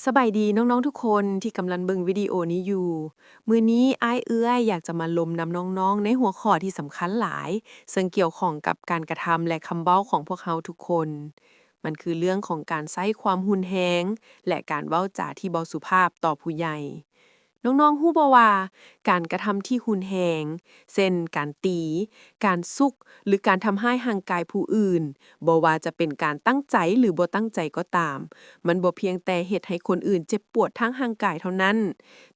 ສະບາຍດີນ້ອງໆທຸກຄົນທີ່ກຳລັງເບິ່ງວິດີໂອນີ້ຢູ່. ມື້ນີ້ອ້າຍເອື້ອຍຢາກຈະມາລົມນຳນ້ອງໆໃນຫົວຂໍ້ທີ່ສຳຄັນຫຼາຍ, ເຊິ່ງກ່ຽວຂ້ອງກັບການກະທຳ ແລະ ຄຳເວົ້າຂອງພວກເຮົາທຸກຄົນ. ມັນຄືເລື່ອງຂອງການໃຊ້ຄວາມຮຸນແຮງ ແລະ ການເວົ້າຈາທີ່ບໍ່ສຸພາບຕໍ່ຜູ້ໃຫຍ່. ນ້ອງໆຮູ້ບໍ່ວ່າ ການກະທຳທີ່ຮຸນແຮງ ເຊັ່ນ ການຕີ, ການຊຸກ ຫຼື ການທຳຮ້າຍຮ່າງກາຍຜູ້ອື່ນ, ບໍ່ວ່າຈະເປັນການຕັ້ງໃຈ ຫຼື ບໍ່ຕັ້ງໃຈກໍຕາມ, ມັນບໍ່ພຽງແຕ່ເຮັດໃຫ້ຄົນອື່ນເຈັບປວດທາງຮ່າງກາຍເທົ່ານັ້ນ,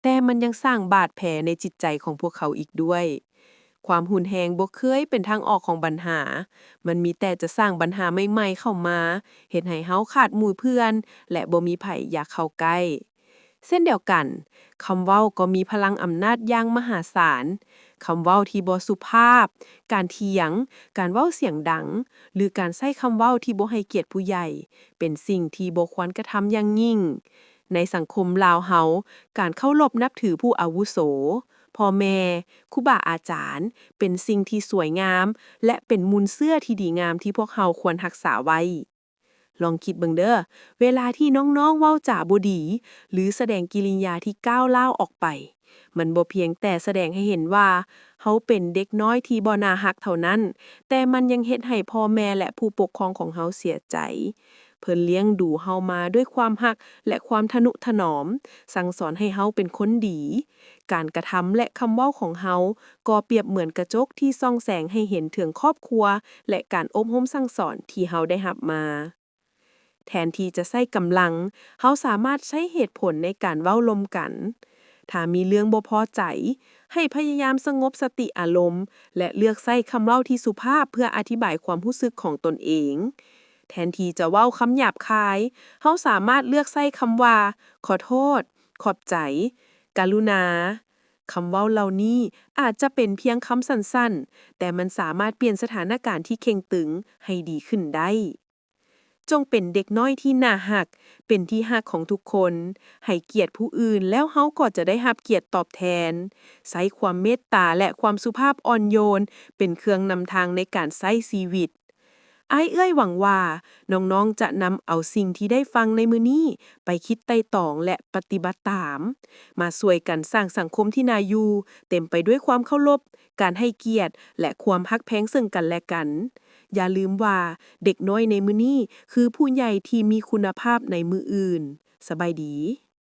ແຕ່ມັນຍັງສ້າງບາດແຜໃນຈິດໃຈຂອງພວກເຂົາອີກດ້ວຍ. ຄວາມຮຸນແຮງບໍ່ເຄີຍເປັນທາງອອກຂອງບັນຫາ, ມັນມີແຕ່ຈະສ້າງບັນຫາໃໝ່ໆເຂົ້າມາ, ເຮັດໃຫ້ເຮົາຂາດໝູ່ເພື່ອນ ແລະ ບໍ່ມີໃຜຢາກເຂົ້າໃກ້. ເຊັ່ນດຽວກັນ, ຄຳເວົ້າກໍມີພະລັງອຳນາດຢ່າງມະຫາສານ. ຄຳເວົ້າທີ່ບໍ່ສຸພາບ, ການຖຽງ, ການເວົ້າສຽງດັງ ຫຼື ການໃຊ້ຄຳເວົ້າທີ່ບໍ່ໃຫ້ກຽດຜູ້ໃຫຍ່ ເປັນສິ່ງທີ່ບໍ່ຄວນກະທຳຢ່າງຍິ່ງ. ໃນສັງຄົມລາວເຮົາ, ການເຄົາລົບນັບຖືຜູ້ອາວຸໂສ, ພໍ່ແມ່, ຄູບາອາຈານ ເປັນສິ່ງທີ່ສວຍງາມ ແລະ ເປັນມູນເຊື້ອທີ່ດີງາມທີ່ພວກເຮົາຄວນຮັກສາໄວ້. ລອງຄິດເບິ່ງເດີ້, ເວລາທີ່ນ້ອງໆເວົ້າຈາບໍ່ດີ ຫຼື ສະແດງກິລິຍາທີ່ກ້າວຮ້າວອອກໄປ, ມັນບໍ່ພຽງແຕ່ສະແດງໃຫ້ເຫັນວ່າເຮົາເປັນເດັກນ້ອຍທີ່ບໍ່ໜ້າຮັກເທົ່ານັ້ນ, ແຕ່ມັນຍັງເຮັດໃຫ້ພໍ່ແມ່ ແລະ ຜູ້ປົກຄອງຂອງເຮົາເສຍໃຈ. ເພິ່ນລ້ຽງດູເຮົາມາດ້ວຍຄວາມຮັກ ແລະ ຄວາມທະນຸຖະໜອມ, ສັ່ງສອນໃຫ້ເຮົາເປັນຄົນດີ. ການກະທຳ ແລະ ຄຳເວົ້າຂອງເຮົາ ກໍປຽບເໝືອນກະຈົກທີ່ສ່ອງແສງໃຫ້ເຫັນເຖິງຄອບຄົວ ແລະ ການອົບຮົມສັ່ງສອນທີ່ເຮົາໄດ້ຮັບມາ. ແທນທີ່ຈະໃຊ້ກຳລັງ, ເຮົາສາມາດໃຊ້ເຫດຜົນໃນການເວົ້າລົມກັນ. ຖ້າມີເລື່ອງບໍ່ພໍໃຈ, ໃຫ້ພະຍາຍາມສະຫງົບສະຕິອາລົມ ແລະ ເລືອກໃຊ້ຄຳເວົ້າທີ່ສຸພາບເພື່ອອະທິບາຍຄວາມຮູ້ສຶກຂອງຕົນເອງ. ແທນທີ່ຈະເວົ້າຄຳຫຍາບຄາຍ, ເຮົາສາມາດເລືອກໃຊ້ຄຳວ່າ ຂໍໂທດ, ຂອບໃຈ, ກະລຸນາ. ຄຳເວົ້າເຫຼົ່ານີ້ອາດຈະເປັນພຽງຄຳສັ້ນໆ, ແຕ່ມັນສາມາດປ່ຽນສະຖານະການທີ່ເຄັ່ງຕຶງໃຫ້ດີຂຶ້ນໄດ້. ຈົ່ງເປັນເດັກນ້ອຍທີ່ໜ້າຮັກ, ເປັນທີ່ຮັກຂອງທຸກຄົນ, ໃຫ້ກຽດຜູ້ອື່ນ ແລ້ວເຮົາກໍຈະໄດ້ຮັບກຽດຕອບແທນ. ໃຊ້ຄວາມເມດຕາ ແລະ ຄວາມສຸພາບອ່ອນໂຍນ ເປັນເຄື່ອງນຳທາງໃນການໃຊ້ຊີວິດ. ອ້າຍເອື້ອຍຫວັງວ່າ ນ້ອງໆຈະນຳເອົາສິ່ງທີ່ໄດ້ຟັງໃນມື້ນີ້ໄປຄິດໄຕ່ຕອງ ແລະ ປະຕິບັດຕາມ, ມາຊ່ວຍກັນສ້າງສັງຄົມທີ່ໜ້າຢູ່, ເຕັມໄປດ້ວຍຄວາມເຄົາລົບ, ການໃຫ້ກຽດ ແລະ ຄວາມຮັກແພງເຊິ່ງກັນແລະກັນ. ຢ່າລືມວ່າ ເດັກນ້ອຍໃນມື້ນີ້ ຄືຜູ້ໃຫຍ່ທີ່ມີຄຸນນະພາບໃນມື້ອື່ນ. ສະບາຍດີ.